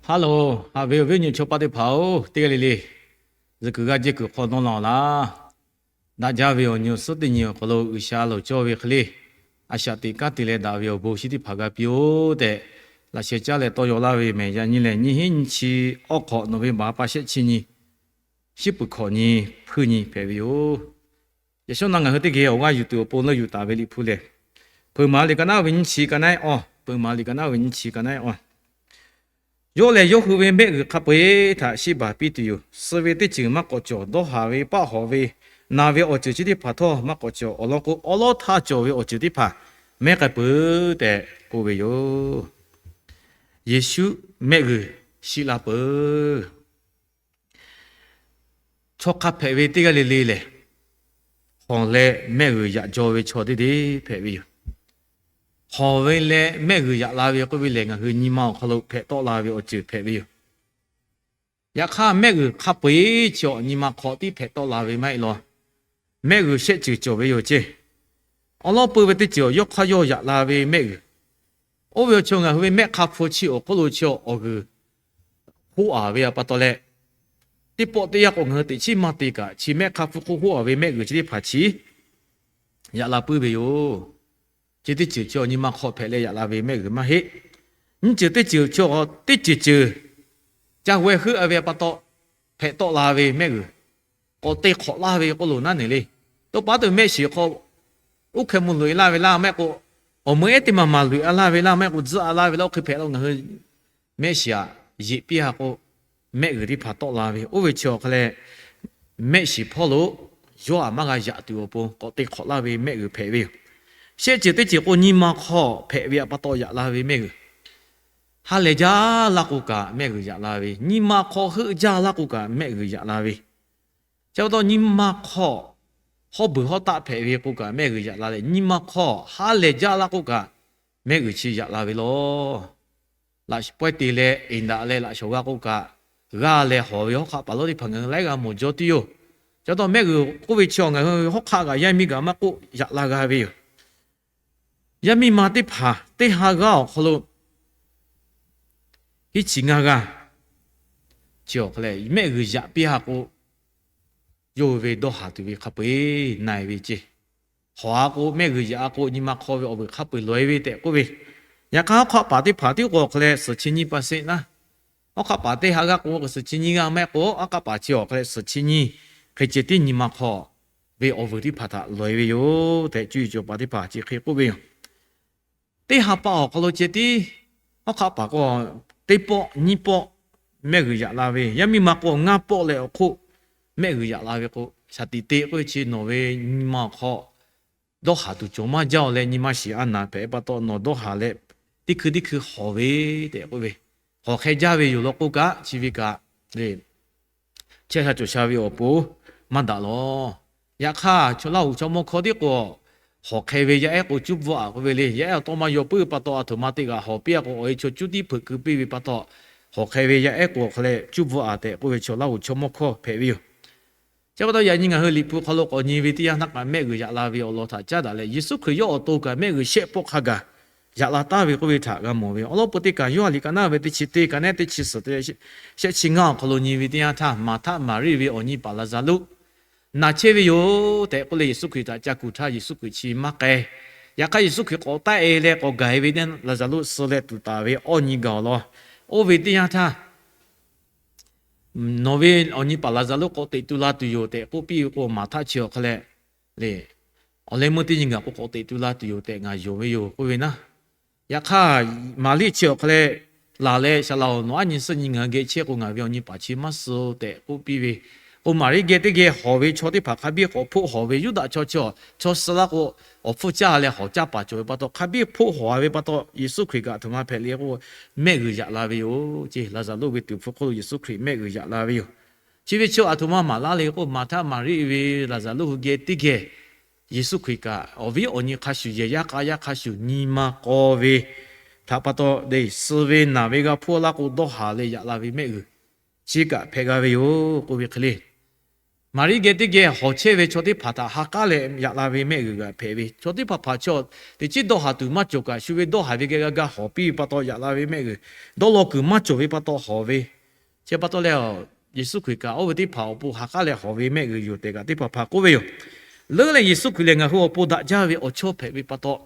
Hello, haꞈ ve awˬ viˉ awˬ nyi chaw paˆ teˇ hpaˍ-oˬ, teˇ g'aˇ le le zuhꞈ kuiˬ g'aˇ jehˇ kuiˬ hk'aw nawˇ la-oˬ laˇ. Daꞈ jaˇ ve awˬ nyi awˬ suhˉ teˇ nyi awˬ hk'aw lo G'uiˬsha loˍ cawˇ ve hk'e le, a shaꞈ teꞈ kanˉ te leh daꞈ ve awˬ bon chi teˇ hpaˍ g'a piˇ-oˆ tehꞈ, laꞈ sheh caˇ leh tawˇ yaw laˇ ve mehˬ. Yaꞈ nyi lehˬ, nyiˇ hinˉ nyiˇ chi awˉ hk'awꞈ nawˬ ve baˬ pa shehˆ chi nyi, shiˉ peuˬ hkawꞈ nyi, hpuiˇ nyi hpehꞈ ve yoˬ. Yaꞈ shawˉ naˆ ngaˬ hui teˇ geh awˬ g'aˇ yuˬ tuˬ awˬ pon leuˆ yuˬ taˍ ve Liꞈ hpu lehˬ, Peuˬ maˍ liꞈ ka naˉ ve nyiˇ chi ka naˉ-ehˉ awˬ, Peuˬ maˍ liꞈ ka naˉ ve nyiˇ chi ka naˉ-ehˉ awˬ. Yawˇ lehˬ yawˇ hui ve mehˆ g'uiˬ hk'a peu-eˬ htaꞈ shiˆ baˬ piˇ tuˬ yoˬ. Suh ve teˇ ceuˬ maˇ k'awꞈ cawˬ, dawˇ haˍ ve, paˆ hawꞈ ve, naˬ ve awˬ ceuˬ chi teˇ hpaˍ htawˇ maˇ k'awꞈ cawˬ. Awˬ lawn k'o, awˉ lawˉ htaˇ cawˬ ve awˬ ceuˬ teˇ hpaˍ mehˉ k'ai peuˬ tehꞈ k'oˆ ve yoˬ. Yeˍsuˆ mehˆ g'uiˬ shiˆ la peuˬ. Chaw hk'a hpehꞈ ve teˇ g'aˇ le le lehˬ, hawˬ leh mehˆ g'uiˬ yaꞈ jaw ve chaw teˇ deˇ hpehꞈ ve yoˬ. Hawˬ ve leh mehˆ g'uiˬ yaꞈ la ve k'oˆ ve lehˬ, ngaˬ hui nyi ma awˬ hk'aw lo hpehꞈ tawˆ la ve awˬ ceuˬ hpehꞈ ve yoˬ. Yaꞈ hk'aˇ, mehˆ g'uiˬ hk'a peu-eˬ chi awˬ nyi ma hk'aw tiˉ hpehꞈ tawˆ la ve maˇ heˆ law. Mehˆ g'uiˬ shehˆ ceuˬ cawˬ ve yoˬ ceˇ. Awˉ lawˉ peuˬ ve teˇ ceuˬ yawˇ hk'aˇ yawˇ yaꞈ la ve mehˆ g'uiˬ. Oˇ ve awˬ chaw ngaˬ hui ve mehˆ hk'a hpu chi awˬ hk'oˆ lo chi awˬ g'uiˬ hoˆ-a ve pa taw leh, teˇ pawˆ teˇ yanˇ k'o ngaˬ hui teꞈ chiˉ maˇ te kaꞈ, chi mehˆ hk'a hpu hk'oˆ hoˆ-a ve mehˆ g'uiˬ chi teˇ hpaˍ chi yaꞈ la puiˉ ve yoˬ. Chi teˇ ceuˬ chi awˬ nyi ma hk'aw hpehꞈ leh yaꞈ la ve mehˆ g'uiˬ maˇ heˆ. Nyiˇ ceuˬ teˇ ceuˬ chi, teˇ ceuˬ ceuˬ ca g'aweh heuˆ-a ve pa taw hpehꞈ tawˆ la ve mehˆ g'uiˬ, k'awꞈ te hk'awꞈ laˇ ve k'oˆ lo naˉ neˬ le. Teˇ pa taw mehˆ shiˍ hk'aw uˉ hkeh mvuh loꞈ-e laˇ ve laˇ, maˇ heˆ k'o awˬ meuˇ ehˉ teˇ maˬ maˬ loꞈ-e laˇ ve laˇ, maˇ heˆ k'o tzuhˆ-a laˇ ve laˇ, oˇ hk'e hpehꞈ la ngaˬ hui mehˆ shiˍ-aꞈ yeꞈ piˇ-a k'o, mehˆ g'uiˬ teˇ hpaˍ tawˆ la ve. Oˇ ve chi awˬ hk'aw leh, mehˆ shiˍ hpawˇ lo yawˇ-aꞈ maˇ g'a yaꞈ tuˬ awˬ pon k'awꞈ te hk'awꞈ laˇ ve mehˆ g'uiˬ hpehꞈ ve yoˬ. Shehˆ ceuˬ teˇ ceuˬ k'o nyi ma hk'aw hpehꞈ ve pa taw yaꞈ la ve mehˆ g'uiˬ. Ha lehˬ jaˇ laˇ k'o kaꞈ mehˆ g'uiˬ yaꞈ la ve, nyi ma hk'aw heuˆ jaˇ laˇ k'o kaꞈ mehˆ g'uiˬ yaꞈ la ve. Chi pa taw nyi ma hk'aw hawˉ beuˬ hawˉ taˆ hpehꞈ ve k'o kaꞈ mehˆ g'uiˬ yaꞈ la leh, nyi ma hk'aw ha lehˬ jaˇ laˇ k'o kaꞈ mehˆ g'uiˬ chi yaꞈ la ve law. Laꞈ pawehˇ te leh eˍ daꞈ leh laꞈ shawˍ g'a k'o kaꞈ, g'aˇ leh hawˬ ve hawˉ hk'aˆ paˍ lonˉ teˇ hpaˍ ngaˬ hui laiˉ g'a mawˬ jaw tuˬ yoˬ. Chi pa taw mehˆ g'uiˬ k'oˆ ve chi awˬ ngaˬ hui hawˉ hk'aˆ kaꞈ yaˇ miˇ kaꞈ maˇ k'oˆ yaꞈ la g'a ve yoˬ. Yaˇ miˇ ma teˇ hpaˍ teˇ ha g'aˇ awˬ hk'aw lo hiˉ chi ngaˇ g'aˇ chi awˬ hk'aw leh mehˆ g'uiˬ yaꞈ piˇ-a k'o, yawˇ hui ve dawˇ haˍ tuˬ ve hk'a peu-eˬ na-e ve ceˇ. Hawˬ-a k'o, mehˆ g'uiˬ yaꞈ-a k'o, nyi ma hk'aw ve awˬ vuiˬ hk'a peu-eˬ loꞈ-e ve tehꞈ k'oˆ ve. Yaꞈ hk'aˇ, hawˉ hk'aˆ paˍ teˇ hpaˍ tiˉ k'o awˬ hk'aw leh suhˍ chi nyiˇ pa seˆ naˉ, hawˉ hk'aˆ paˍ teˇ ha g'aˇ k'o suhˍ chi nyiˇ g'aˇ, maˇ heˆ k'o hawˉ hk'aˆ paˍ chi awˬ hk'aw leh suhˍ chi nyiˇ hk'e ceh tiˉ nyi ma hk'aw ve awˬ vuiˬ teˇ hpaˍ htaꞈ loꞈ-e ve yoˬ tehꞈ, cuˇ yiˍ cawˬ paˍ teˇ hpaˍ chi hk'e k'oˆ ve yoˬ. Teˇ ha pa awˬ hk'aw lo ceh tiˉ hawˉ hk'aˆ paˍ k'o, teˇ pawˆ nyiˇ pawˆ mehˆ g'uiˬ yaꞈ la ve, yaˇ miˇ ma k'o ngaˇ pawˆ leh awˬ hk'oˆ mehˆ g'uiˬ yaꞈ la ve k'o, shaˍ tiꞈ te k'oˆ ve chi nawˬ ve nyi ma awˬ hk'aw dawˇ haˍ tuˬ cawˬ maˇ jaˇ-oˬ leh, nyi ma shiˍ a naˍ hpehꞈ pa taw nawˬ dawˇ haˍ leh, teˇ hkui teˇ hkui hawˬ ve tehꞈ k'oˆ ve, hawˬ hk'e jaˇ ve yoˬ law k'oˆ kaꞈ, chi ve kaꞈ le, chehˇ sha cawˬ sha ve awˬ pon maˇ daꞈ lawˬ. Yaꞈ hk'aˇ, chaw Laˇ huˍ chaw mawˇ hkawˇ tiˉ k'o, hawˬ hk'e ve yaˇ ehˉ k'o cuˇ bvuhˆ-a k'oˆ ve le. Yaˇ ehˉ awˬ tawˇ maˇ yaw puiˉ ve pa taw, aˬ htoꞈ ma te kaꞈ hawˬ piˇ-a k'o, awˬ e chaw cuˇ tiˉ hpeuꞈ keu piˇ ve pa taw, hawˬ hk'e ve yaˇ ehˉ k'o awˬ hk'aw leh cuˇ bvuhˆ-a tehꞈ k'oˆ ve chaw Laˇ huˍ chaw mawˇ hkawˇ hpehꞈ ve yoˬ. Chi pa taw yaꞈ nyi ngaˬ hui Liꞈ hpu hk'aw lo k'awꞈ nyi ve teˇ yanˇ htaˇ kaꞈ mehˆ g'uiˬ yaꞈ la ve awˬ lawn htaꞈ caˉ daꞈ leh, Yeˍsuˆ Hkriꞈ yawˇ awˬ to kaꞈ mehˆ g'uiˬ shehˆ pawˆ hk'a gaˬ yaꞈ la taˍ ve k'oˆ ve htaꞈ g'a mawˬ ve. Awˬ lawn peu teˇ kaꞈ Yoˇhanˬ liꞈ ka naˉ ve teˇ chi teˇ ka naˉ teˇ chi suhˍ te shehˆ chi ngaˇ awˬ hk'aw lo nyi ve teˇ yanˇ htaˇ, Maˍhtaˆ Maˍriˆ ve awˬ nyi paˍ Laˍzaˍruˆ naˬ chehˇ ve yoˬ tehꞈ k'oˆ leh, Yeˍsuˆ Hkriꞈ htaꞈ ca kuˬ htaˇ Yeˍsuˆ Hkriꞈ chi maˇ k'ai. Yaꞈ hk'aˇ, Yeˍsuˆ Hkriꞈ k'awꞈ taˆ-e leh k'awꞈ gaˬ-e ve teˇ Laˍzaˍruˆ suh leh tuˍ taˍ ve awˇ nyi gaˬ awˬ lawn, oˇ ve teˇ yanˇ htaˇ nawˬ ve awˬ nyi paˍ Laˍzaˍruˆ k'awꞈ teꞈ tu la tuˬ yoˬ tehꞈ k'oˆ piˇ ve k'o, Maˍhtaˆ chi awˬ hk'aw leh le, awˬ leh meuˇ teˇ nyi gaˬ k'o k'awꞈ teꞈ tu la tuˬ yoˬ tehꞈ ngaˬ yonˍ ve yoˬ k'oˆ ve naˉ. Yaꞈ hk'aˇ, Maˍriˆ chi awˬ hk'aw leh laˬ leh, Saˍ laꞈ-oˬ, nawˬ aˉ nyi suhˉ nyi ngaˬ hui geh chehˇ k'o, ngaˬ ve awˬ nyi paˍ chi maˇ suh tehꞈ k'oˆ piˇ ve k'o, Maˍriˆ geh teˇ geh hawˬ ve chaw teˇ hpaˍ hk'a biˇ k'awꞈ hpoˆ hawˬ ve, Yuˇdaꞈ chaw chi chaw suh laˇ k'o, awˬ hpfuhˇ caˇ leh hawˬ caˇ paˍ cawˬ ve pa taw, hk'a biˇ hpoˆ hawˬ-a ve pa taw, Yeˍsuˆ Hkriꞈ kaꞈ aˬ htoꞈ ma hpehꞈ le k'o, mehˆ g'uiˬ yaꞈ la ve yoˬ ceˇ. Laˍzaˍruˆ ve tuˍ hpfuh hk'oˆ lo Yeˍsuˆ Hkriꞈ mehˆ g'uiˬ yaꞈ la ve yoˬ. Chi ve chi aˬ htoꞈ ma maˍ laˇ le k'o, Maˍhtaˆ Maˍriˆ ve Laˍzaˍruˆ hui geh teˇ geh Yeˍsuˆ Hkriꞈ kaꞈ awˬ viˉ awˬ nyi hk'a shuˍ yehˬ yaˇ k'a yaˇ hk'a shuˍ nyi ma k'aw ve htaꞈ pa taw, suh ve naˬ ve g'a hpuˇ laˇ k'o dawˇ haˍ leh yaꞈ la ve mehˆ g'uiˬ chi kaꞈ hpehꞈ g'a ve yoˬ k'oˆ ve hk'e le. Maˍriˆ geh teˇ geh hawˬ chehˇ ve chaw teˇ hpaˍ htaꞈ ha k'aˉ leh yaꞈ la ve mehˆ g'uiˬ g'aꞈ hpehꞈ ve. Chaw teˇ hpaˍ hpaˍ chaw teꞈ chiˉ dawˇ haˍ tuˬ maˇ cawˬ kaꞈ, shu ve dawˇ haˍ ve geh g'a ga hawˬ piˇ ve pa taw yaꞈ la ve mehˆ g'uiˬ, dawˇ law kuiˬ maˇ cawˬ ve pa taw hawˬ ve. Chi pa taw leh, Yeˍsuˆ Hkriꞈ kaꞈ oˇ ve teˇ hpaˍ awˬ pon ha k'aˉ leh hawˬ ve mehˆ g'uiˬ yoˬ tehꞈ kaꞈ teˇ hpaˍ hpaˍ k'oˆ ve yoˬ. Leuˉ leh Yeˍsuˆ Hkriꞈ lehˬ ngaˬ hui awˬ pon daꞈ jaˇ ve awˬ chawˇ hpehꞈ ve pa taw,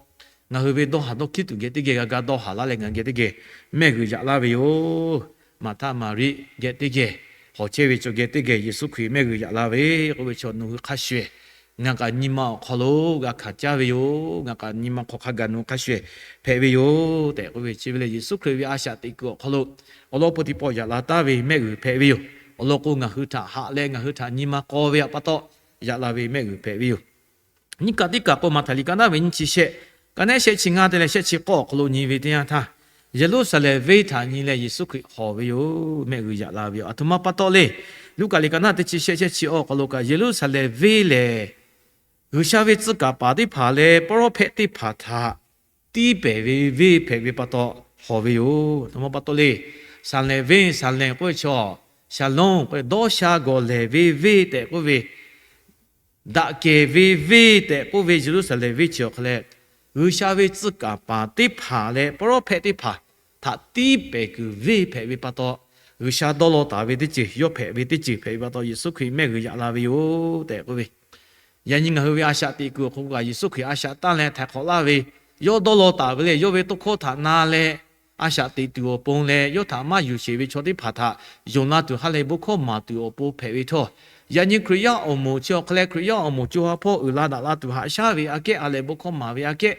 ngaˬ hui ve dawˇ haˍ dawˇ hkiˉ tuˬ geh teˇ geh g'a ga dawˇ haˍ laˇ leh ngaˬ hui geh teˇ geh mehˆ g'uiˬ yaꞈ laˇ ve yoˬ. Maˍhtaˆ Maˍriˆ geh teˇ geh hawˬ chehˇ ve chaw geh teˇ geh Yeˍsuˆ Hkriꞈ mehˆ g'uiˬ yaꞈ la ve k'oˆ ve chaw nawˬ hui hk'a shuˍ shuˍ, ngaˬ kaꞈ nyi ma awˬ hk'aw lo g'a hkanˍ caˇ ve yoˬ. Ngaˬ kaꞈ nyi ma hk'aw hk'a gaˬ nawˬ hui hk'a shuˍ shuˍ hpehꞈ ve yoˬ tehꞈ k'oˆ ve. Chi ve lehˬ Yeˍsuˆ Hkriꞈ ve a shaꞈ teꞈ kuiˬ awˬ hk'aw lo awˬ lawn pon teˇ pawˆ yaꞈ la taˍ ve mehˆ g'uiˬ hpehꞈ ve yoˬ. Awˬ lawn k'o, ngaˬ hui htaꞈ haꞈ leh ngaˬ hui htaꞈ nyi ma k'aw ve pa taw yaꞈ la ve mehˆ g'uiˬ hpehꞈ ve yoˬ. Nyiˇ kaꞈ teˇ kaꞈ k'o, Maˍhtaˍ liꞈ ka naˉ ve nyiˇ chi shehˆ, ka naˉ shehˆ chi ngaˇ te leh shehˆ chi k'awˇ awˬ hk'aw lo nyi ve teˇ yanˇ htaˇ, Yeˍruˆsaˍlehnˍ venˇ htaꞈ nyi leh Yeˍsuˆ Hkriꞈ hawˬ ve yoˬ. Mehˆ g'uiˬ yaꞈ la ve yoˬ. Aˬ htoꞈ ma pa taw le. Luˉkaꞈ liꞈ ka naˉ teˇ chi shehˆ shehˆ chi awˬ hk'aw lo kaꞈ, Yeˍruˆsaˍlehnˍ venˇ lehˬ G'uiˬsha ve tcuh kaˍ paˍ teˇ hpaˍ leh pawˇ rawˇ hpehˆ teˇ hpaˍ htaꞈ tiˇ pehˍ ve venˇ hpehꞈ ve pa taw hawˬ ve yoˬ. Aˬ htoꞈ ma pa taw le. Saˍlehnˍ venˇ, Saˍlehnˍ k'oˆ ve chaw, Shalom k'oˆ ve dawˇ sha gawˬ lehˬ ve venˇ tehꞈ k'oˆ ve, daꞈ kehˬ ve venˇ tehꞈ k'oˆ ve Yeˍruˆsaˍlehnˍ venˇ chi awˬ hk'aw leh, G'uiˬsha ve tcuh kaˍ paˍ teˇ hpaˍ leh pawˇ rawˇ hpehˆ teˇ hpaˍ htaꞈ tiˇ pehˍ kuiˬ venˇ hpehꞈ ve pa taw, G'uiˬsha dawˇ law taˍ ve teˇ ceuˬ, yawˇ hpehꞈ ve teˇ ceuˬ hpehꞈ ve pa taw, Yeˍsuˆ Hkriꞈ mehˆ g'uiˬ yaꞈ la ve yoˬ tehꞈ k'oˆ ve. Yaꞈ nyi ngaˬ hui ve a shaꞈ teꞈ kuiˬ awˬ hk'aw lo kaꞈ Yeˍsuˆ Hkriꞈ a shaꞈ tanˇ leh htaiˍ hk'awꞈ laˇ ve, yawˇ dawˇ law taˍ ve lehˬ, yawˇ ve tawˇ hkawˇ htaꞈ na leh a shaꞈ teꞈ tuˬ awˬ pon leh, yawˇ htaꞈ maˇ yuˬ sheˍ ve chaw teˇ hpaˍ htaꞈ yonˍ la tuˬ ha lehˬ bon hkawˇ maˍ tuˬ awˬ pon hpehꞈ ve htawˇ, yaꞈ nyi Hkriꞈ yaˇ awˬ moˍ chi awˬ hk'aw leh Hkriꞈ yaˇ awˬ moˍ co ha hpawˇ uiˍ la daꞈ la tuˬ haꞈ shaˉ ve aꞈ kehˉ, ha lehˬ bon hkawˇ maˍ ve aꞈ kehˉ,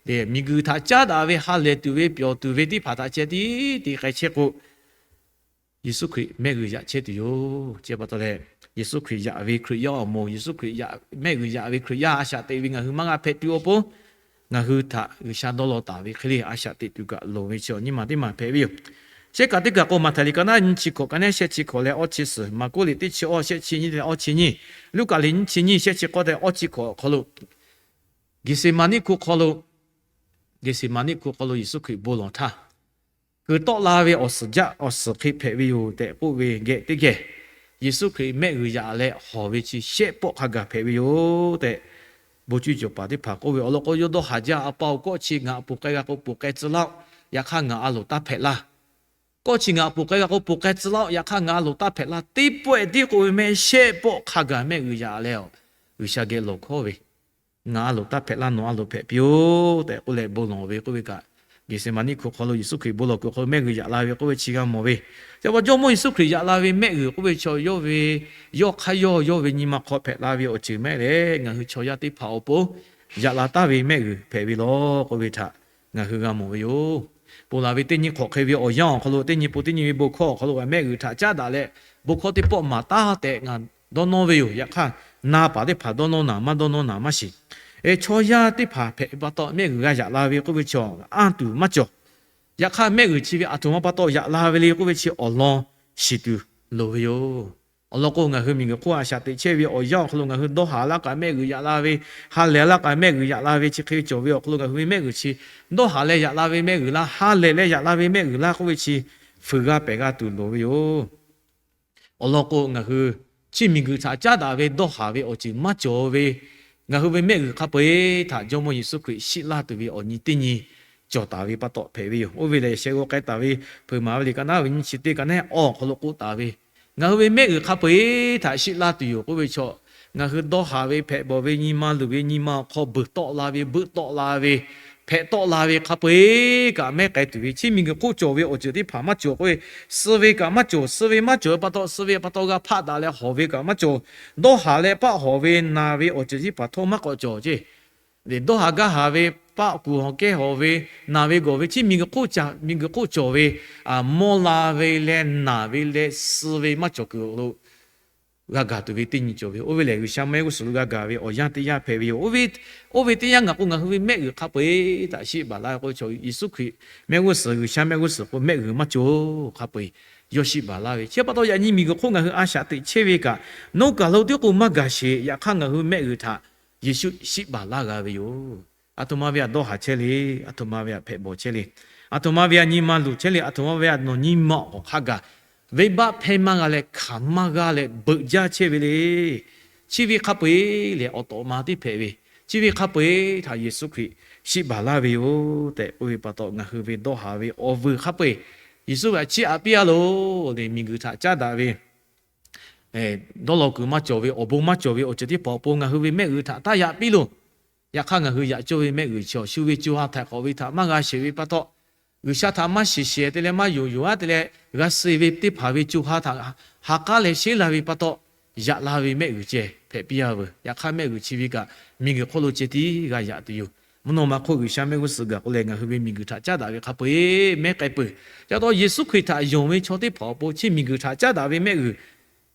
miˬguiˬ htaꞈ caˉ daꞈ ve ha lehˬ tuˬ ve pyawˬ tuˬ ve teˇ hpaˍ htaꞈ ceh tiˉ te k'ai chehˇ k'o, Yeˍsuˆ Hkriꞈ mehˆ g'uiˬ yaꞈ chehˇ tuˬ yoˬ. Chi pa taw leh, Yeˍsuˆ Hkriꞈ yaꞈ ve Hkriꞈ yaˇ awˬ moˍ, Yeˍsuˆ Hkriꞈ mehˆ g'uiˬ yaꞈ ve Hkriꞈ yaˇ a shaꞈ teꞈ ve ngaˬ hui maˇ g'a hpehꞈ tuˬ awˬ pon, ngaˬ hui htaꞈ G'uiˬsha dawˇ law taˍ ve hk'e le a shaꞈ teꞈ tuˬ kaꞈ loˍ ve chi awˬ nyi ma teˇ maˬ hpehꞈ ve yoˬ. Shehˆ kaꞈ teˇ kaꞈ k'o, Maˍhtehˍ liꞈ ka naˉ nyiˇ chi hkawꞈ, ka naˉ shehˆ chi hkawꞈ leh awˇ chi suhˍ, Maˍkoˆ liꞈ teˇ chi awˇ shehˆ chi nyiˇ leh awˇ chi nyiˇ, Luˉkaꞈ liꞈ nyiˇ chi nyiˇ shehˆ chi k'awˇ tehꞈ awˇ chi hkawꞈ awˬ hk'aw lo, Geˍseˍmaˍniˆ hku hk'aw lo, Geˍseˍmaˍniˆ hku hk'aw lo Yeˍsuˆ Hkriꞈ bon lawˬ htaˇ, kuiˬ tawˆ la ve awˬ suhˍ jaˆ awˬ suhˍ hk'e hpehꞈ ve yoˬ tehꞈ k'oˆ ve geh teˇ geh, Yeˍsuˆ Hkriꞈ mehˆ g'uiˬ yaꞈ leh hawˬ ve chi shehˆ pawˆ hk'a gaˬ hpehꞈ ve yoˬ tehꞈ, bon cuˇ cawˬ paˍ teˇ hpaˍ k'oˆ ve awˬ lawn k'o, yawˇ dawˇ haˍ jaˇ, A pa-oˬ, kawˆ chi ngaˬ htaꞈ ponˬ k'ai g'a k'o ponˬ k'ai tcuh laˇ-oˆ. Yaꞈ hk'aˇ ngaˬ a loˍ taˇ hpehꞈ laˇ. Kawˆ chi ngaˬ htaꞈ ponˬ k'ai g'a k'o ponˬ k'ai tcuh laˇ-oˆ. Yaꞈ hk'aˇ ngaˬ a loˍ taˇ hpehꞈ laˇ. Teˇ pawehˇ tiˉ k'oˆ ve mehˆ shehˆ pawˆ hk'a gaˬ mehˆ g'uiˬ yaꞈ leh, G'uiˬsha geh lawˬ hkawˇ ve, Ngaˬ a loˍ taˇ hpehꞈ laˇ, nawˬ a loˍ hpehꞈ piˇ-oˆ tehꞈ k'oˆ leh bon lawˬ ve k'oˆ ve kaꞈ, Geˍseˍmaˍniˆ hku hk'aw lo Yeˍsuˆ Hkriꞈ bon lawˬ kuiˬ hk'aw lo mehˆ g'uiˬ yaꞈ la ve k'oˆ ve chi g'a mawˬ ve. Chi pa Jawˇmawˇ Yeˍsuˆ Hkriꞈ yaꞈ la ve mehˆ g'uiˬ k'oˆ ve chaw, yawˇ ve, yawˇ hk'aˇ yawˇ yawˇ ve nyi ma hk'aw hpehꞈ la ve awˬ ceuˬ mehˆ lehˬ, ngaˬ hui chaw yaˇ teˇ hpaˍ awˬ pon yaꞈ la taˍ ve mehˆ g'uiˬ hpehꞈ ve lawˬ k'oˆ ve htaꞈ ngaˬ hui g'a mawˬ ve yoˬ. Ponˬ laˬ ve teˇ nyi hk'awꞈ hk'e ve awˬ yanˇ awˬ hk'aw lo, teˇ nyi pon teˇ nyi ve bon hkawˇ awˬ hk'aw lo mehˆ g'uiˬ htaꞈ caˉ daꞈ leh, bon hkawˇ teˇ pawˆ maˍ taˉ tehꞈ ngaˬ dawˇ nawˇ ve yoˬ. Yaꞈ hk'aˇ, na paˍ teˇ hpaˍ dawˇ nawˇ naˍ maˇ dawˇ nawˇ naˍ maˇ shiˍ. Chaw yaˇ teˇ hpaˍ hpehꞈ ve pa taw mehˆ g'uiˬ g'a yaꞈ la ve k'oˆ ve chi anˇ tuˬ maˇ cawˬ. Yaꞈ hk'aˇ, mehˆ g'uiˬ chi ve aˬ htoꞈ ma pa taw yaꞈ la ve le k'oˆ ve chi awˬ lawn shiˍ tuˬ loˍ ve yoˬ. Awˬ lawn k'o, ngaˬ hui miˬguiˬ hk'oˆ a shaꞈ teꞈ chehˇ ve awˬ yanˇ awˬ hk'aw lo ngaˬ hui dawˇ haˍ laˇ kaꞈ mehˆ g'uiˬ yaꞈ la ve, ha lehˬ laˇ kaꞈ mehˆ g'uiˬ yaꞈ la ve chi hk'e ve cawˬ ve awˬ hk'aw lo ngaˬ hui ve mehˆ g'uiˬ chi dawˇ haˍ leh yaꞈ la ve mehˆ g'uiˬ laˇ, ha lehˬ leh yaꞈ la ve mehˆ g'uiˬ laˇ k'oˆ ve chi fuiˍ g'a pehˬ g'a tuˬ loˍ ve yoˬ. Awˬ lawn k'o, ngaˬ hui chi miˬguiˬ htaꞈ caˉ daꞈ ve dawˇ haˍ ve awˬ ceuˬ maˇ cawˬ ve, ngaˬ hui ve mehˆ g'uiˬ hk'a peu-eˬ htaꞈ Jawˇmawˇ Yeˍsuˆ Hkriꞈ shiˆ laˇ tuˬ ve awˬ nyi teˇ nyi cawˬ taˍ ve pa taw hpehꞈ ve yoˬ. Oˇ ve lehˬ, sheh g'aw k'ai taˍ ve Hpeuꞈ maˍ ve liꞈ ka naˉ ve nyiˇ chi teˇ, ka naˉ awˇ awˬ hk'aw lo k'oˆ taˍ ve, ngaˬ hui ve mehˆ g'uiˬ hk'a peu-eˬ htaꞈ shiˆ laˇ tuˬ yoˬ k'oˆ ve chaw, ngaˬ hui dawˇ haˍ ve, hpehꞈ bawˬ ve, nyi ma luˬ ve, nyi ma awˬ hk'aw beuˬ tawˆ la ve, beuˆ tawˆ la ve, hpehꞈ tawˆ la ve hk'a peu-eˬ kaꞈ mehˉ k'ai tuˬ ve, chi miˬguiˬ hk'oˆ cawˬ ve awˬ ceuˬ teˇ hpaˍ maˇ cawˬ k'oˆ ve, suh ve kaꞈ maˇ cawˬ, suh ve maˇ cawˬ ve pa taw, suh ve pa taw g'a hpaˆ daꞈ leh hawˬ ve kaꞈ maˇ cawˬ. Dawˇ haˍ leh paˆ hawˬ ve, naˬ ve awˬ ceuˬ teˇ hpaˍ htawˇ maˇ k'awꞈ cawˬ ceˇ. Dawˇ haˍ gaˇ haˍ ve, paˆ kuˬ hawˬ kehˉ hawˬ ve, naˬ ve gawˬ ve, chi miˬguiˬ hk'oˆ ca, miˬguiˬ hk'oˆ cawˬ ve, mawˇ la ve leh naˬ ve leh suh ve maˇ cawˬ kuiˬ lo g'a gaˬ tuˬ ve teˇ nyi cawˬ ve. Oˇ ve lehˬ, G'uiˬsha mehˆ g'uˇ suhˍ lo g'a gaˬ ve awˬ yanˇ teˇ yanˇ hpehꞈ ve yoˬ. Oˇ ve, oˇ ve teˇ yanˇ ngaˬ k'o, ngaˬ hui ve mehˆ g'uiˬ hk'a peu-eˬ htaꞈ shiˆ baˬ laˇ ve k'oˆ ve chaw, Yeˍsuˆ Hkriꞈ mehˆ g'uˇ suhˍ, G'uiˬsha mehˆ g'uˇ suhˍ k'o mehˆ g'uiˬ maˇ cawˬ hk'a peu-eˬ yawˇ shiˆ baˬ laˇ ve. Chi pa taw, yaꞈ nyi miˬguiˬ hk'oˆ ngaˬ hui a shaꞈ teꞈ chehˇ ve kaꞈ, nawˉ kaˬ lo tiˉ k'o maˇ gaˬ sheˍ. Yaꞈ hk'aˇ, ngaˬ hui mehˆ g'uiˬ htaꞈ Yeˍsuˆ shiˆ baˬ laˇ g'a ve yoˬ. Aˬ htoꞈ ma ve htaꞈ dawˇ haˍ chehˇ le. Aˬ htoꞈ ma ve htaꞈ hpehꞈ bawˬ chehˇ le. Aˬ htoꞈ ma ve htaꞈ nyi ma luˬ chehˇ le. Aˬ htoꞈ ma ve htaꞈ nawˬ nyi ma awˬ hk'aˇ gaˬ venˇbaˆ hpehˇ maˇ g'a leh hkanˍ maˇ g'a leh beuꞈ jaˇ chehˇ ve le. Chi ve hk'a peu-eˬ lehˬ, awˬ tawꞈ ma teˇ hpehꞈ ve, chi ve hk'a peu-eˬ htaꞈ Yeˍsuˆ Hkriꞈ shiˆ baˬ laˇ ve yoˬ tehꞈ k'oˆ ve pa taw, ngaˬ hui ve dawˇ haˍ ve awˬ vuiˬ hk'a peu-eˬ Yeˍsuˆ htaꞈ chiˇ aꞈ piˇ-a loˬ le. Miˬguiˬ htaꞈ caˉ daꞈ ve dawˇ law kuiˬ maˇ cawˬ ve, awˬ bon maˇ cawˬ ve awˬ ceuˬ teˇ hpaˍ awˬ pon ngaˬ hui ve mehˆ g'uiˬ htaꞈ taˇ yaꞈ piˇ loˬ. Yaꞈ hk'aˇ, ngaˬ hui yaꞈ cawˇ ve mehˆ g'uiˬ chi awˬ shu ve co ha htaiˍ hk'awꞈ ve htaꞈ maˇ g'a sheˍ ve pa taw, G'uiˬsha htaꞈ maˇ shiˍ shehˍ te leh maˇ yonˍ yonˍ-aˉ te leh g'a suh ve teˇ hpaˍ ve co ha htaꞈ ha k'aˉ leh sheˉ la ve pa taw, yaꞈ la ve mehˆ g'uiˬ ceh hpehꞈ piˇ-a veuˬ. Yaꞈ hk'aˇ, mehˆ g'uiˬ chi ve kaꞈ miˬguiˬ hk'oˆ lo ceh tiˉ g'a yaꞈ tuˬ yoˬ. Mvuhˇ naw ma hk'oˆ G'uiˬsha mehˆ g'uˇ suhˍ gaˬ k'o leh, ngaˬ hui ve miˬguiˬ htaꞈ caˉ daꞈ ve hk'a peu-eˬ mehˉ k'ai peuˬ. Ca taw Yeˍsuˆ Hkriꞈ htaꞈ yonˍ ve chaw teˇ hpaˍ awˬ pon chi miˬguiˬ htaꞈ caˉ daꞈ ve mehˆ g'uiˬ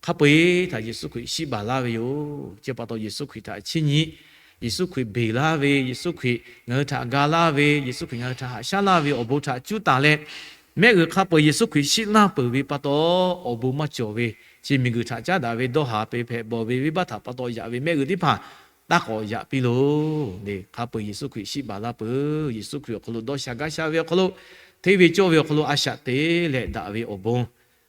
hk'a peu-eˬ htaꞈ Yeˍsuˆ Hkriꞈ shiˆ baˬ laˇ ve yoˬ. Chi pa taw, Yeˍsuˆ Hkriꞈ htaꞈ chiˇ nyi, Yeˍsuˆ Hkriꞈ beˬ laˇ ve, Yeˍsuˆ Hkriꞈ ngaˬ hui htaꞈ ga laˇ ve, Yeˍsuˆ Hkriꞈ ngaˬ hui htaꞈ haꞈ shaˉ laˇ ve awˬ bon htaꞈ cuˇ taˍ leh, mehˆ g'uiˬ hk'a peu-eˬ Yeˍsuˆ Hkriꞈ shiˆ laˇ peuˬ ve pa taw, awˬ bon maˇ cawˬ ve, chi miˬguiˬ htaꞈ caˉ daꞈ ve dawˇ haˍ pe hpehꞈ bawˬ ve venˇbaˆ htaꞈ pa taw yaꞈ ve mehˆ g'uiˬ teˇ hpaˍ taˇ k'awꞈ yaꞈ piˇ loˬ le. Hk'a peu-eˬ Yeˍsuˆ Hkriꞈ shiˆ baˬ laˇ peuˬ. Yeˍsuˆ Hkriꞈ awˬ hk'aw lo dawˇ sha gaˇ sha ve awˬ hk'aw lo, hteˇ ve cawˇ ve awˬ hk'aw lo a shaꞈ teꞈ leh daꞈ ve awˬ bon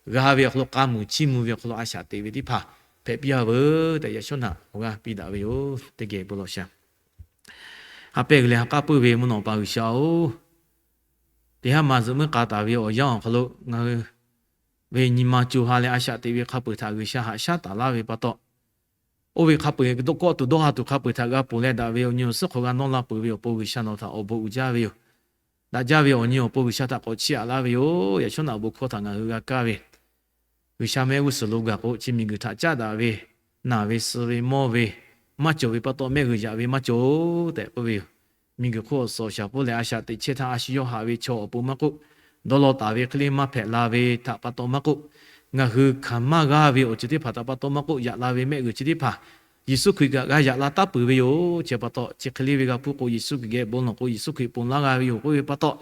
g'a ve awˬ hk'aw lo, k'a muiˬ chiˇ mvuh ve awˬ hk'aw lo a shaꞈ teꞈ ve teˇ hpaˍ hpehꞈ piˇ-a veuˬ tehꞈ, yaꞈ shawˉ naꞈ awˬ g'aˇ piˇ daꞈ ve yoˬ. Teˇ geh bon lawˬ sha. Ha pehˇ g'uiˬ leh ha k'aˉ puiˉ ve mvuhˇ naw pa G'uiˬsha-oˬ, teˇ haˉ ma zuhꞈ muiˉ k'a taˍ ve awˬ yanˇ awˬ hk'aw lo ngaˬ hui ve nyi ma co ha leh a shaꞈ teꞈ ve hk'a peu-eˬ htaꞈ G'uiˬsha haꞈ shaˉ taˍ laˇ ve pa taw, oˇ ve hk'a peu-eˬ dawˇ kawˆ tuˬ dawˇ ha tuˬ hk'a peu-eˬ htaꞈ g'a ponˬ leh daꞈ ve awˬ nyi awˬ suhˉ hk'aw g'a nawˇ la peuˬ ve awˬ pon G'uiˬsha nawˬ htaꞈ awˬ bon uiˍ jaˇ ve yoˬ. Daꞈ jaˇ ve awˬ nyi awˬ pon G'uiˬsha htaꞈ k'awꞈ chiˇ aꞈ laˇ ve yoˬ. Yaꞈ shawˉ naꞈ awˬ bon hkawˇ htaꞈ ngaˬ hui g'a kaˇ ve, G'uiˬsha mehˆ g'uˇ suhˍ lo gaˬ k'o, chi miˬguiˬ htaꞈ caˉ daꞈ ve, naˬ ve, suh ve, mawˇ ve maˇ cawˬ ve pa taw, mehˆ g'uiˬ yaꞈ ve maˇ cawˬ tehꞈ k'oˆ ve yoˬ. Miˬguiˬ hk'oˆ awˬ suhˍ awˬ shaˍ pfuhˇ leh a shaꞈ teꞈ chehˇ htaˇ, a shu yawˇ haꞈ ve chaw awˬ pon maˇ k'oˆ, dawˇ law taˍ ve hk'e le maˇ hpehꞈ la ve htaꞈ pa taw maˇ k'oˆ, ngaˬ hui hkanˍ maˇ g'aˇ ve awˬ ceuˬ teˇ hpaˍ htaꞈ pa taw maˇ k'oˆ, yaꞈ la ve mehˆ g'uiˬ chi teˇ hpaˍ Yeˍsuˆ Hkriꞈ kaꞈ g'a yaꞈ la taˉ peuˬ ve yoˬ. Chi pa taw, chi hk'e le ve g'a hpuˇ k'o, Yeˍsuˆ Hkriꞈ geh bon lawˬ k'o, Yeˍsuˆ Hkriꞈ ponˬ laˇ g'a ve yoˬ k'oˆ ve pa taw,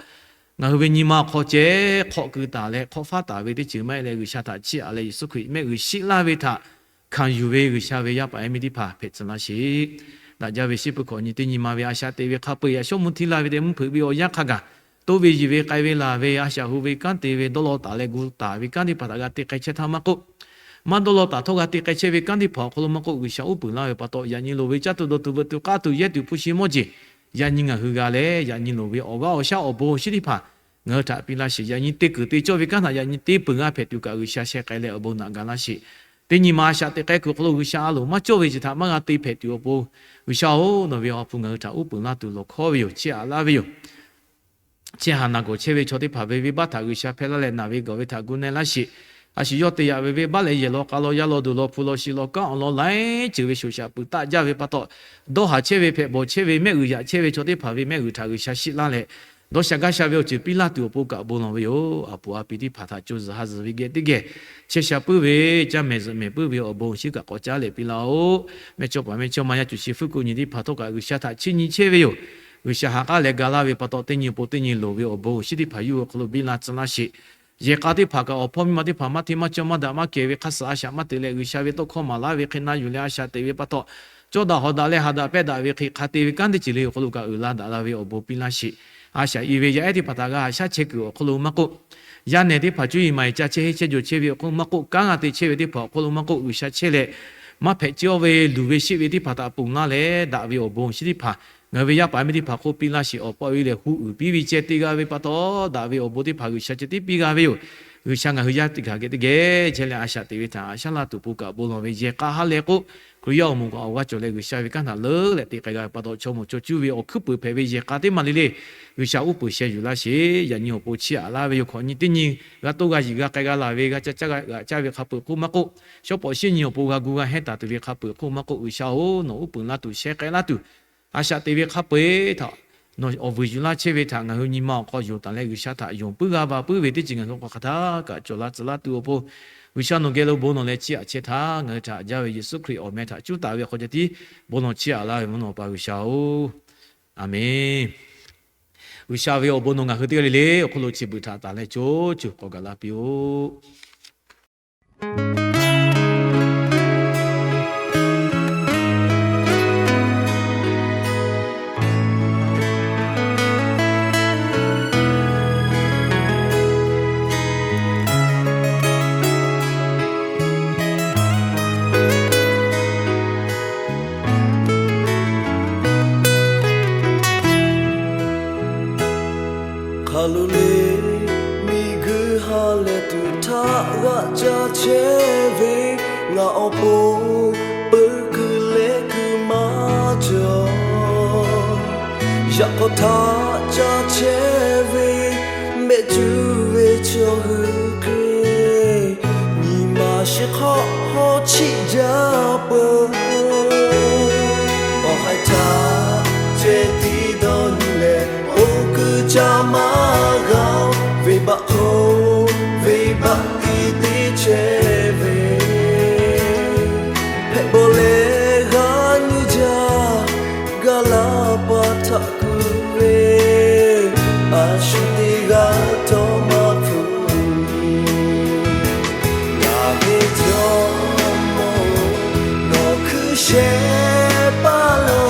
ngaˬ hui ve nyi ma awˬ hk'aw ceh hk'awꞈ keu taˍ leh hk'awꞈ faˉ taˍ ve teˇ ceuˬ maˇ heˆ leh, G'uiˬsha htaꞈ chiˇ aꞈ leh Yeˍsuˆ Hkriꞈ mehˆ g'uiˬ shiˆ laˇ ve htaꞈ hkanˍ yuˬ ve G'uiˬsha ve yaˇ paˍ yaˇ miˇ teˇ hpaˍ hpehꞈ tcuh laˇ sheˍ. Daꞈ jaˇ ve shiˉ puiˉ hkawꞈ nyi teˇ nyi ma ve a shaꞈ teꞈ ve hk'a peu-eˬ yaꞈ shawˉ mvuhˇ htiˇ laˇ ve tehꞈ mvuhˇ hpeuꞈ ve awˬ yanˇ hk'a gaˬ, toˇ ve yiˬ ve k'ai ve laˬ ve a shaꞈ hu ve kanˉ te ve dawˇ law taˍ leh gu taˍ ve kanˉ teˇ hpaˍ htaꞈ g'a te k'ai chehˇ htaˇ maˇ k'oˆ, maˇ dawˇ law taˍ htawˇ g'a te k'ai chehˇ ve kanˉ teˇ hpaˍ awˬ hk'aw lo maˇ k'oˆ, G'uiˬsha uˉ peunˍ laˇ ve pa taw, yaꞈ nyi loˍ ve caˇ tuˬ dawˬ tuˬ veuꞈ tuˬ k'aˇ tuˬ yehˇ tuˬ hpu shi mawˇ jeˬ, yaꞈ nyi ngaˬ hui g'a leh, yaꞈ nyi loˍ ve awˬ g'aˇ awˬ shaˉ awˬ bon awˬ shinˉ teˇ hpaˍ ngaˬ hui htaꞈ piˇ laˇ sheˍ. Yaꞈ nyi te kuiˬ te cawˇ ve kanˉ htaꞈ yaꞈ nyi te peuˬ g'a hpehꞈ tuˬ kaꞈ G'uiˬsha sheh k'ai leh awˬ bon naꞈ ga laˇ sheˍ. Teˇ nyi ma a shaꞈ teꞈ k'ai kuiˬ awˬ hk'aw lo G'uiˬsha a loˍ maˇ cawˇ ve chi htaꞈ maˇ g'a te hpehꞈ tuˬ awˬ pon, G'uiˬsha-oˬ, nawˬ ve Awˬ ha hpu ngaˬ hui htaꞈ uˉ peunˍ laˇ tuˬ lawˬ hkawˉ ve yoˬ. Chiˇ aꞈ laˇ ve yoˬ. Chehˇ haˍ naˬ gawˬ chehˇ ve chaw teˇ hpaˍ ve venˇbaˆ htaꞈ G'uiˬsha hpehˇ laˇ leh, naˬ ve gawˬ ve htaꞈ gu na laˇ sheˍ. A shu yawˇ te yaꞈ ve venˇbaˆ leh yehˬ law k'a law yaˇ law duˬ law hpu law shi law kanˉ awˬ lawn laiˉ ceuˬ ve shoˍ shaˍ peuˬ taˆ jaˇ ve pa taw, dawˇ haˍ chehˇ ve hpehꞈ bawˬ chehˇ ve mehˆ g'uiˬ yaꞈ chehˇ ve chaw teˇ hpaˍ ve mehˆ g'uiˬ htaꞈ G'uiˬsha shiˆ laˇ leh, dawˇ sha gaˇ sha ve awˬ ceuˬ piˇ laˇ tuˬ awˬ pon kaꞈ bon lawˬ ve yoˬ. A puˍ a pi teˇ hpaˍ htaꞈ co zuhˬ ha zuhˬ ve geh teˇ geh chehˇ sha puiˉ ve, caˇ mehˍ zuhꞈ mehˍ puiˉ ve awˬ bon awˬ shinˉ kaꞈ k'awꞈ caˉ leh piˇ laˇ-oˆ. Mehˇ chawˇ paˍ mehˇ chawˇ ma yaˇ cuˬ shi hpfuhˇ kuˆ nyi teˇ hpaˍ htawˇ kaꞈ G'uiˬsha htaꞈ chiˇ nyi chehˇ ve yoˬ. G'uiˬsha ha k'aˉ leh ga laˇ ve pa taw, teˇ nyi awˬ pon teˇ nyi loˍ ve awˬ bon awˬ shinˉ teˇ hpaˍ yuˇ awˬ hk'aw lo biˇ la tcuh laˇ sheˍ. Yehˬ k'a teˇ hpaˍ kaꞈ awˬ hpawˇ miˇ ma teˇ hpaˍ maˇ hteˇ maˇ cawˇ maˇ daꞈ maˇ kehˬ ve hk'a suhˍ a shaꞈ maˇ teꞈ leh, G'uiˬsha ve tawˇ hkawˇ maˍ laˇ ve hk'e na yuˬ leh a shaꞈ teꞈ ve pa taw, cawˇ daꞈ hawˍ daꞈ leh ha daꞈ pehˇ daꞈ ve hk'e hk'a te ve kanˉ teˇ ceuˬ le awˬ hk'aw lo kaꞈ uiˍ la daꞈ la ve awˬ bon piˇ laˇ sheˍ. A shaꞈ i ve yaˇ ehˉ teˇ hpaˍ htaꞈ g'a haꞈ shaˉ chehˇ kuiˬ awˬ hk'aw lo maˇ k'oˆ, yaˇ nehˬ teˇ hpaˍ cuˇ yiˍ maˍ yiˍ ca chehˇ heˆ chehˇ jaw chehˇ ve awˬ hk'aw lo maˇ k'oˆ, kanˉ g'a te chehˇ ve teˇ hpaˍ awˬ hk'aw lo maˇ k'oˆ, G'uiˬsha chehˇ leh maˇ hpehꞈ cawˇ ve luˬ ve sheˆ ve teˇ hpaˍ htaꞈ ponˬ laˇ leh, daꞈ ve awˬ bon awˬ shinˉ teˇ hpaˍ ngaˬ hui ve yaˇ paˍ yaˇ miˇ teˇ hpaˍ hk'oˆ piˇ laˇ sheˍ. Awˬ pa awˬ e lehˬ hu uiˍ piˇ ve ceh te g'a ve pa taw, daꞈ ve awˬ bon teˇ hpaˍ G'uiˬsha ceh tiˉ piˇ g'a ve yoˬ. G'uiˬsha ngaˬ hui yaˇ teˇ hpaˍ geh teˇ geh chehˇ leh a shaꞈ teꞈ ve htaꞈ haꞈ shaˉ laˇ tuˬ pon kaꞈ bon lawˬ ve yehˬ k'a ha leh k'o, Hkriꞈ yaˇ awˬ moˍ kaꞈ awˬ g'aˇ cawˬ leh G'uiˬsha ve kanˉ htaꞈ leuˉ leh te k'ai g'a ve pa taw, chaw moˍ chaw cuˇ ve awˬ hkuiˉ puiˍ hpehꞈ ve yehˬ k'a teˇ maˬ le le G'uiˬsha uˉ peunˍ sheh yuˬ laˇ sheˍ. Yaꞈ nyi awˬ pon chiˇ aꞈ laˇ ve yoˬ. Hkawꞈ nyi teˇ nyi g'a toˇ g'a yiˬ g'a k'ai g'a laˬ ve g'a ca caˇ g'a g'aꞈ caˇ ve hk'a peu-eˬ hk'oˆ maˇ k'oˆ, shawˉ pawˍ shinˉ nyi awˬ pon g'a gu g'a hehnˇ taˍ tuˬ ve hk'a peu-eˬ hk'oˆ maˇ k'oˆ, G'uiˬsha-oˬ, nawˬ uˉ peunˍ laˇ tuˬ sheh k'ai laˇ tuˬ, a shaꞈ teꞈ ve hk'a peu-eˬ htaꞈ nawˬ awˬ vuiˬ yuˬ laˇ chehˇ ve htaꞈ ngaˬ hui nyi ma awˬ hk'aw yonˍ taˍ leh, G'uiˬsha htaꞈ yonˍ puiˉ g'a baˬ puiˉ ve teˇ ceuˬ ngaˬ hui hk'aw hk'aˬ htaˇ kaꞈ cawˬ la tcuh laˇ tuˬ awˬ pon, G'uiˬsha nawˬ geh lo bon lawˬ leh chiˇ aꞈ chehˇ htaˇ, ngaˬ hui htaꞈ jaˇ ve Yeˍsuˆ Hkriꞈ awˬ meh htaꞈ cuˉ taˍ ve awˬ hk'aw ceh tiˉ bon lawˬ chiˇ aꞈ laˇ ve mvuhˇ naw pa G'uiˬsha-oˬ, Aˍmenˬ. G'uiˬsha ve awˬ bon nawˬ ngaˬ hui teˇ g'aˇ le le awˬ hk'aw lo chi beuꞈ htaꞈ taˍ leh co co k'awꞈ gaˬ la piˇ-oˆ. Aˬ lo le, miˬguiˬ ha lehˬ tuˬ htaꞈ g'aꞈ ca chehˇ ve, ngaˬ awˬ pon peuˬ kuiˬ leh kuiˬ maˇ cawˬ. Yaꞈ k'aw htaꞈ ca chehˇ ve, mehˆ cuˇ ve chaw hui hk'e, nyi ma shiˍ hk'awˇ hawˉ chiˆ jaˇ peuˬ. Awˬ haiˬ htaꞈ ceh tiˉ dawˇ nyi leh, oˇ kuiˬ ca maˇ g'a-oˬ. Venˇbaˆ hk'oˆ venˇbaˆ tiˉ te chehˇ ve, hpehꞈ bawˬ leh g'a nyi jaˇ, gaˬ la pa htaꞈ kuˬ ve, a shu teˇ g'aˇ htawˇ maˇ hpu nyi. Ngaˬ ve Jawˇmawˇ-oˬ, nawˬ hkui sheh paˇ lo,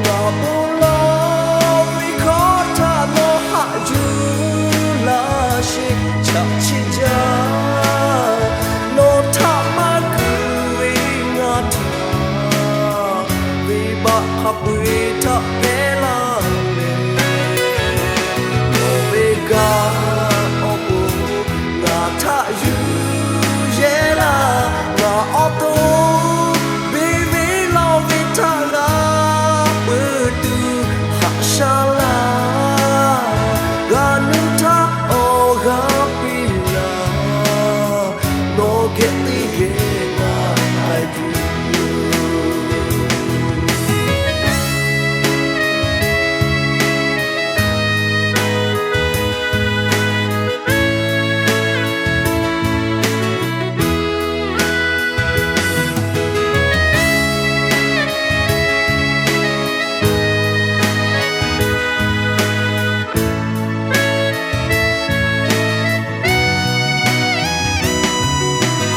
ngaˬ bon lawˬ ve hkawˇ htaꞈ nawˬ haꞈ yuˬ laˇ sheˍ. Chaꞈ chiˆ jaˇ, nawˬ htaꞈ maˇ kuˬ ve ngaˬ htaꞈ venˇbaˆ hk'a peu-eˬ htaꞈ hpehˇ laˇ leh, nawˬ ve gaˬ awˬ pon ngaˬ htaꞈ yuˬ yehˇ laˇ. Ngaˬ awˬ to beˬ ve lawˬ ve htaꞈ g'a peuˬ tuˬ haꞈ shaˉ laˇ. G'a nuˇ htaˇ awˬ g'aˇ piˇ laˇ, nawˬ geh teˇ geh maˇ haiˬ tuˬ yoˬ.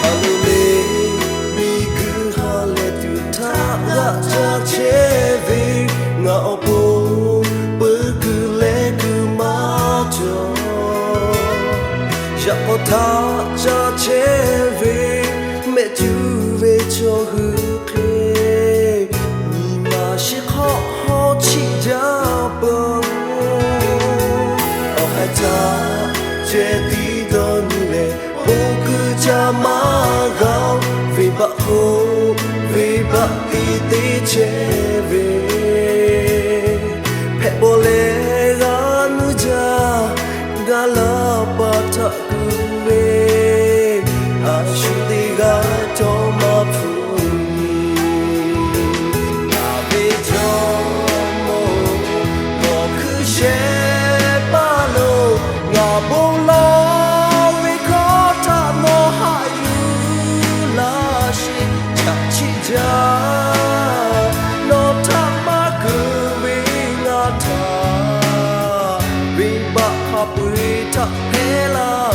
Aˬ lo le, miˬguiˬ ha lehˬ tuˬ htaꞈ g'aꞈ ca chehˇ ve, ngaˬ awˬ pon peuˬ kuiˬ leh kuiˬ maˇ cawˬ. Yaꞈ k'aw htaꞈ ca chehˇ ve, mehˆ cuˇ ve chaw hui hk'e, nyi ma shiˍ hk'awˇ hawˉ chiˆ jaˇ peuˬ. Awˬ haiˬ htaꞈ ceh tiˉ dawˇ nyi leh, oˇ kuiˬ ca maˇ g'a-oˬ. Venˇbaˆ hk'oˆ venˇbaˆ tiˉ te chehˇ ve, hpehꞈ bawˬ leh g'a nuˇ jaˇ, gaˬ la pa htaꞈ kuˬ ve, a shu teˇ g'aˇ htawˇ maˇ hpu nyi. Ngaˬ ve Jawˇmawˇ-oˬ, nawˬ hkui sheh paˇ lo, ngaˬ bon lawˬ ve hkawˇ htaꞈ nawˬ haꞈ yuˬ laˇ sheˍ. Chaꞈ chiˆ jaˇ, nawˬ htaꞈ maˇ kuˬ ve ngaˬ htaꞈ venˇbaˆ hk'a peu-eˬ htaꞈ hpehˇ laˇ